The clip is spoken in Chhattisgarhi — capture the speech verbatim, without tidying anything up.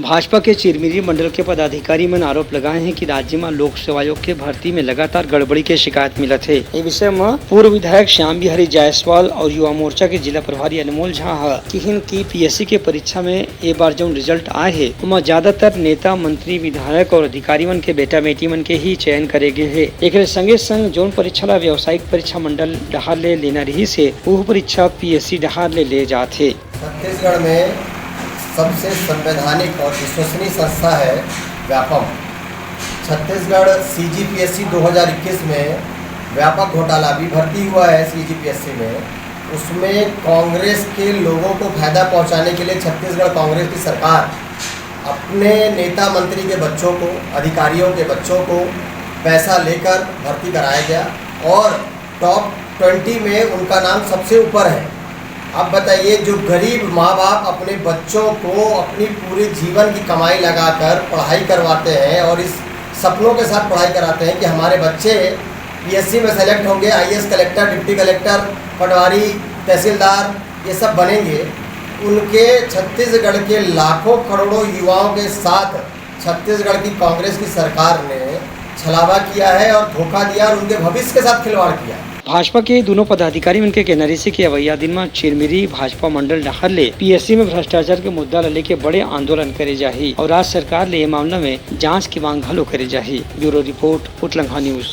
भाजपा के चिरमिरी मंडल के पदाधिकारी मन आरोप लगाए हैं कि राज्य म लोक सेवा आयोग के भर्ती में लगातार गड़बड़ी के शिकायत मिलत हे। ए विषय म पूर्व विधायक श्याम बिहारी जायसवाल और युवा मोर्चा के जिला प्रभारी अनमोल झा ह किहिन कि पीएससी के परीक्षा में ए बार जउन रिजल्ट आए हे, ओमा ज्यादातर नेता, मंत्री, विधायक और अधिकारी मन के बेटा बेटी मन के ही चयन करे गे हे। एकरे संगे संग जउन परीक्षा ला व्यावसायिक परीक्षा मंडल डहार ले लेना रिहिस हे, ओहू परीक्षा पीएससी डहार ले ले जात हे। छत्तीसगढ़ में सबसे संवैधानिक और विश्वसनीय संस्था है व्यापम। छत्तीसगढ़ सीजीपीएससी दो हज़ार इक्कीस में व्यापक घोटाला भी भर्ती हुआ है सीजीपीएससी में। उसमें कांग्रेस के लोगों को फायदा पहुंचाने के लिए छत्तीसगढ़ कांग्रेस की सरकार अपने नेता मंत्री के बच्चों को, अधिकारियों के बच्चों को पैसा लेकर भर्ती कराया गया और टॉप ट्वेंटी में उनका नाम सबसे ऊपर है। अब बताइए, जो गरीब माँ बाप अपने बच्चों को अपनी पूरे जीवन की कमाई लगाकर पढ़ाई करवाते हैं और इस सपनों के साथ पढ़ाई कराते हैं कि हमारे बच्चे पीएससी में सेलेक्ट होंगे, आईएएस, कलेक्टर, डिप्टी कलेक्टर, पटवारी, तहसीलदार, ये सब बनेंगे। उनके छत्तीसगढ़ के लाखों करोड़ों युवाओं के साथ छत्तीसगढ़ की कांग्रेस की सरकार ने छलावा किया है और धोखा दिया और उनके भविष्य के साथ खिलवाड़ किया है। भाजपा के दूनों पदाधिकारी मन के कहना रहिस हे कि अवइया दिन म चिरमिरी भाजपा मंडल डहार ले पीएससी में भ्रष्टाचार के मुद्दा ल लेके बड़े आंदोलन करे जाही और राज्य सरकार ले ए मामला में जांच की मांग घलो करे जाही। Bureau report, Utlanga news.